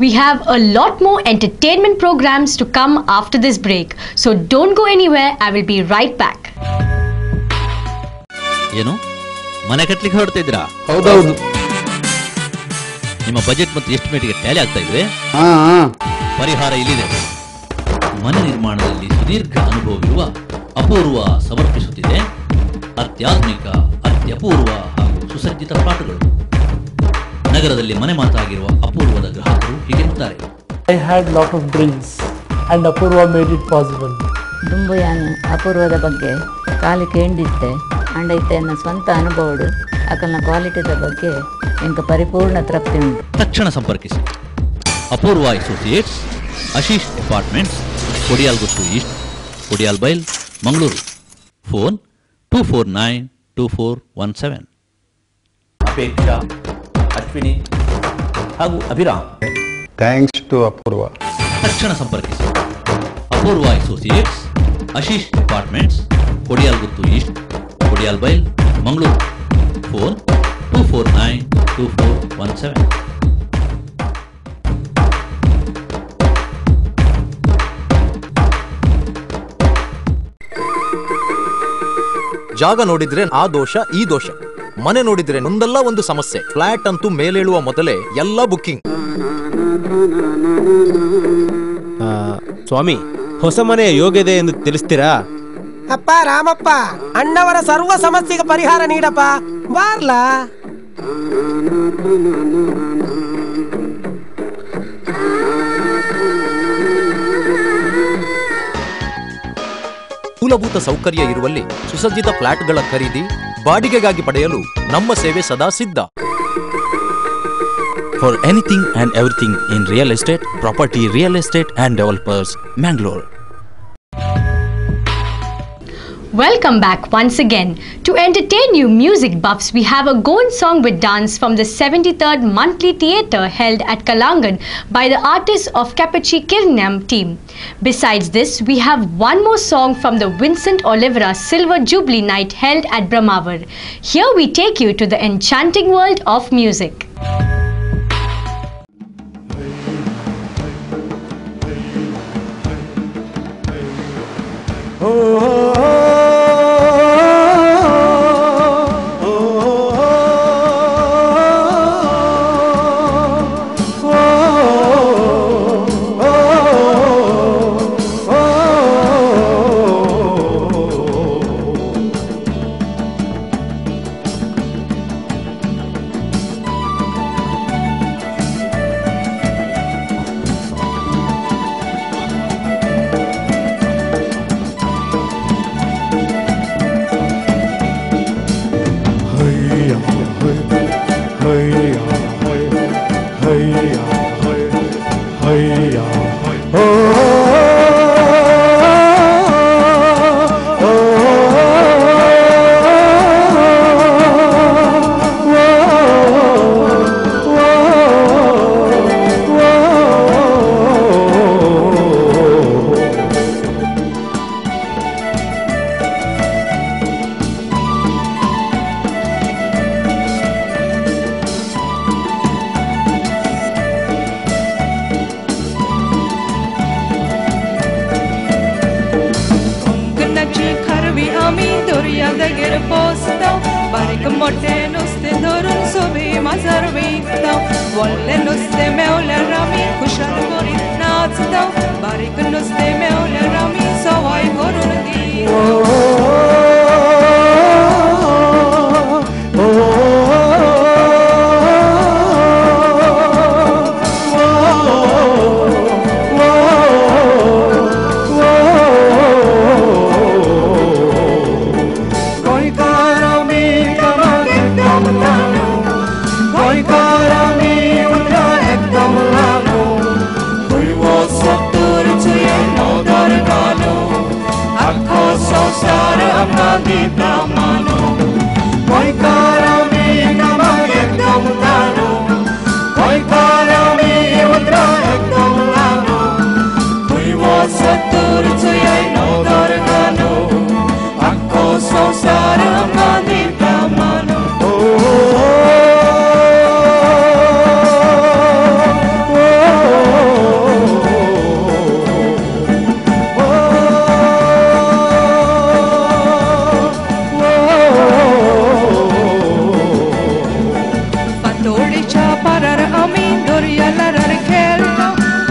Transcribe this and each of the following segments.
We have a lot more entertainment programs to come after this break. So don't go anywhere, I will be right back. ಏನು ಮನೆ ಕಟ್ಟಲಿಕ್ಕೆ ಹೊರಡ್ತಾ ಇದ್ದೀರಾ? ಹೌದೌದು. ನಿಮ್ಮ ಬಜೆಟ್ ಮತ್ತು ಎಸ್ಟಿಮೇಟ್ಗೆ ಟ್ಯಾಲಿ ಆಗ್ತಾ ಇದ್ವಿ. ಪರಿಹಾರ ಇಲ್ಲಿದೆ. ಮನೆ ನಿರ್ಮಾಣದಲ್ಲಿ ಸುದೀರ್ಘ ಅನುಭವವಿರುವ ಅಪೂರ್ವ ಸಮರ್ಪಿಸುತ್ತಿದೆ ಅತ್ಯಾಧುನಿಕ, ಅತ್ಯಪೂರ್ವ ಹಾಗೂ ಸುಸಜ್ಜಿತ ಫ್ಲಾಟ್ಗಳು. ನಗರದಲ್ಲಿ ಮನೆ ಮಾತಾಗಿರುವ ಅಪೂರ್ವದ ಗ್ರಾಹಕರು ಹೀಗೆನ್ನುತ್ತಾರೆ. I had lot of dreams and Apoorva made it possible. ದುಂಬುಯಾನ್ ಅಪೂರ್ವದ ಬಗ್ಗೆ ಕಾಲಿ ಕೇಂದಿತ್ತೆ ಅಂಡೈತೆ ನನ್ನ ಸ್ವಂತ ಅನುಭವಡು ಅಕಲ್ನ ಕ್ವಾಲಿಟಿದ ಬಗ್ಗೆ ಎಂಕ ಪರಿಪೂರ್ಣ ತೃಪ್ತಿ ಉಂಟು. ತಕ್ಷಣ ಸಂಪರ್ಕಿಸಿ Apoorva associates, Ashish apartments, Kodialguttu east, Kodialbail, Mangaluru. Phone 2492417. Apeksha, Ashwini ಹಾಗೂ ಅಭಿರಾಮ್. Thanks to Apoorva. ತಕ್ಷಣ ಸಂಪರ್ಕಿಸಿ Apoorva associates, Ashish apartments, Kodialguttu east, Kodialbail, Mangaluru. Phone 2492417. ಜಾಗ ನೋಡಿದ್ರೆ ಆ ದೋಷ ಈ ದೋಷ, ಮನೆ ನೋಡಿದ್ರೆ ಒಂದಲ್ಲ ಒಂದು ಸಮಸ್ಯೆ. ಫ್ಲಾಟ್ ಅಂತೂ ಮೇಲೇಳುವ ಮೊದಲೇ ಎಲ್ಲ ಬುಕ್ಕಿಂಗ್. ಸ್ವಾಮಿ, ಹೊಸ ಮನೆಯ ಯೋಗ್ಯತೆ ಎಂದು ತಿಳಿಸ್ತೀರಾ? ಅಪ್ಪ ರಾಮಪ್ಪ, ಅಣ್ಣವರ ಸರ್ವ ಸಮಸ್ಯೆಗೆ ಪರಿಹಾರ ನೀಡಪ್ಪ ಬಾರ್ಲಾ. ಮೂಲಭೂತ ಸೌಕರ್ಯ ಇರುವಲ್ಲಿ ಸುಸಜ್ಜಿತ ಫ್ಲಾಟ್ಗಳ ಖರೀದಿ ಬಾಡಿಗೆಗಾಗಿ ಪಡೆಯಲು ನಮ್ಮ ಸೇವೆ ಸದಾ ಸಿದ್ಧ. For anything and everything in real estate, property, real estate and developers, Mangalore. Welcome back once again. To entertain you music buffs, we have a Goan song with dance from the 73rd Monthly Theatre held at Kalangan by the artists of Capucci Kirnam team. Besides this, we have one more song from the Vincent Oliveira Silver Jubilee Night held at Brahmavar. Here we take you to the enchanting world of music. Oh,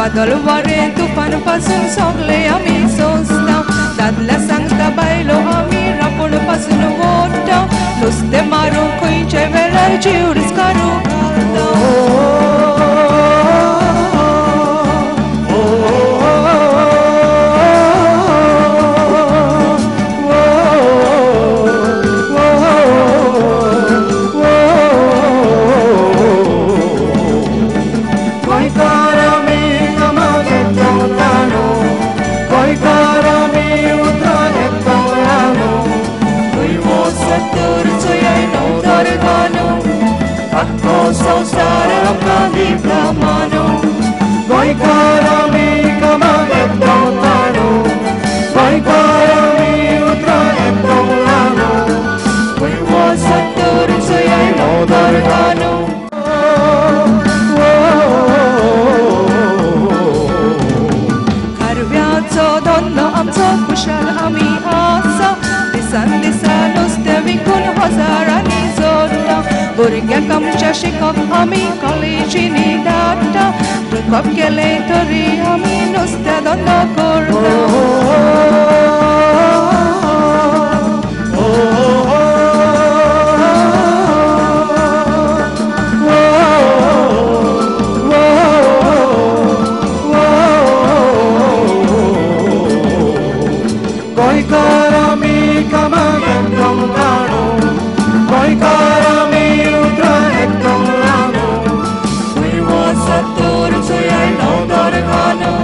वादळ वारें तुफान पासून सगळे आमी सोंसता दादल्या सांगता बायलो आमी रांपण पासून ओडटा नुस्तें मारूंक खंयच्या वेळार जीव रिस्कारू घालता. भुरग्यांक आमच्या शिकप आमी कॉलेजींनी धाडटा दुखप केलें तरी आमी नुस्तें धंदो करता. गोंयकार आमी कामाक एकदम ताणो गोंयकार आमी उतरां एकदम लानो खंय वचत तर चोयाय नवदर घालो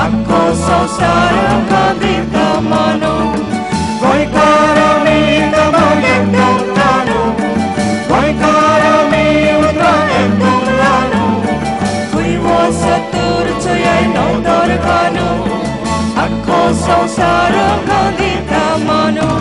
आख्खो संवसार आमकां दिता मानो गोंयकार आमी कामाक एकदम ताणो गोंयकार आमी उतरां एकदम लानो खंय वचत तर चोयाय नवदर घालो आख्खो संवसार आमकां दिता मानो.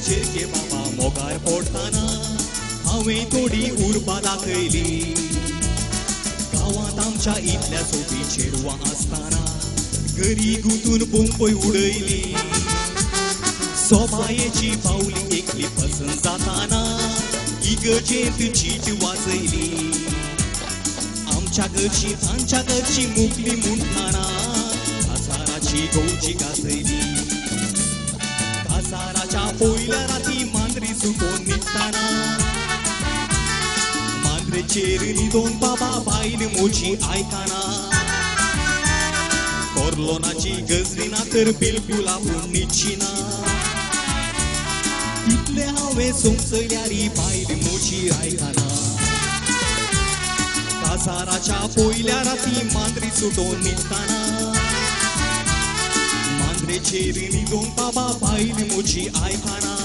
चेरके बाबा मोगार पडटाना हांवें थोडी उर्बा दाखयली गांवांत आमच्या इतल्या सोबी चेडवां आसतना गरी गुंतून बोंबय उडयली सोबायेची पावली एकली पसंत जाताना इगर्जेंत चीट वाजयली आमच्या घरची तांच्या घरची मुकली म्हणटाना कासाराची गवची गाजयली कासाराच्या पयल्या राती मांद्री सुटोन न्हिदताना मांद्रेचेर न्हिदोन बाबा बायल म्हजी आयकना कोर्लोनाची गजरी ना तर बिलकूल आपूण न्हिदची ना इतलें हांवें समजल्यार बायल म्हजी आयकना कासाराच्या पयल्या राती मांद्री सुटोन न्हिदताना मांद्रेचेर न्हिदोन बाबा बायल म्हजी आयकना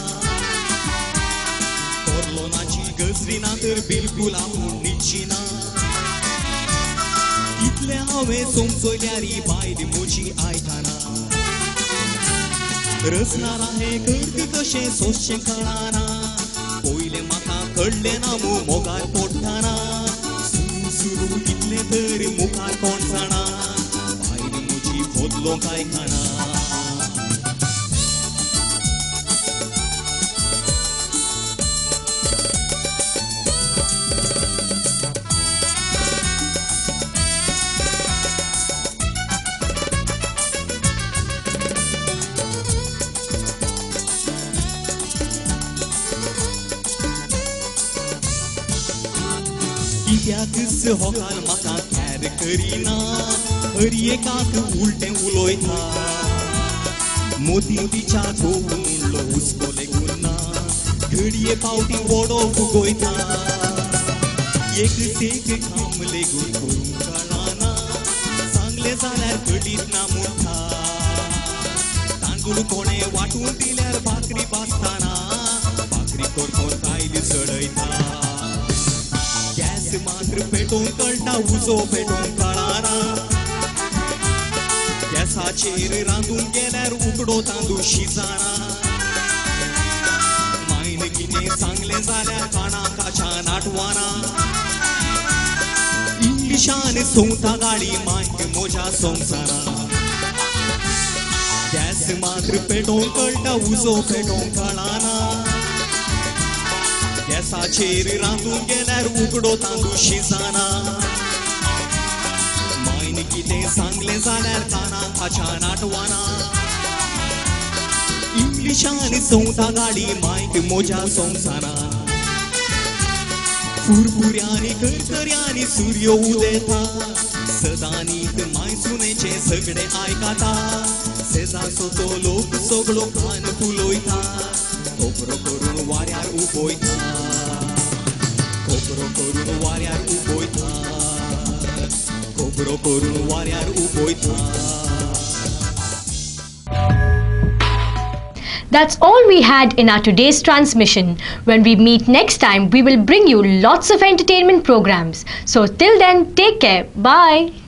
कोर्लोनाची गजरी ना तर बिलकूल आपूण न्हिदची ना इतलें हांवें समजल्यार बायल म्हजी आयकना रचणार हें गर्द कशें सोंसचें कळना पयलें म्हाका कळ्ळें ना मू मोगार पडटाना सुरू सुरू इतलें तर मुखार कोण जाणा बायल म्हजी बदलोंक आयकना. कित्याकच होकाल म्हाका कॅर करिना हर एकाक उलटें उलयता मोती तिच्या घोव म्हणलो हुस्को लेगून ना घडये पावटी वडो फुगयता एक तेक काम लेगून करूंक कळना सांगलें सांगलें जाल्यार कळीत ना म्हणटा. तांदूळ कोणें वांटून दिल्यार भाकरी भाजताना, भाकरी करतोन कायली चडयता. गॅस मात्र पेटोवंक कळटा, उजो पेटोवंक कळना. गॅसाचेर रांदूंक गेल्यार उकडो तांदूळ शिजना. मायन कितें सांगलें जाल्यार कानाकाच्यान आठवना. इंग्लिशान संवता गाडी मायक म्हज्या संवसारा. गॅस मात्र पेटोवंक कळटा, उजो पेटोवंक कळना. गॅसाचेर रांदूंक गेल्यार उकडो तांदूळ शिजना. मायन कितें सांगलें जाल्यार कानाकाच्यान आठवना. इंग्लिशान संवता गाडी मायक म्हज्या संवसारा. फुरफुऱ्यांनी करकऱ्यांनी सूर्य उदेता, सदांनीत माय सुनेचें सगळें आयकता. शेजारचो तो लोक सगळो कान फुलयता, खबरो करून वाऱ्यार उबयता, खबरो करून वाऱ्यार उबयता, खबरो करून वाऱ्यार उबयता. That's all we had in our today's transmission. When we meet next time, we will bring you lots of entertainment programs. So till then, take care. Bye.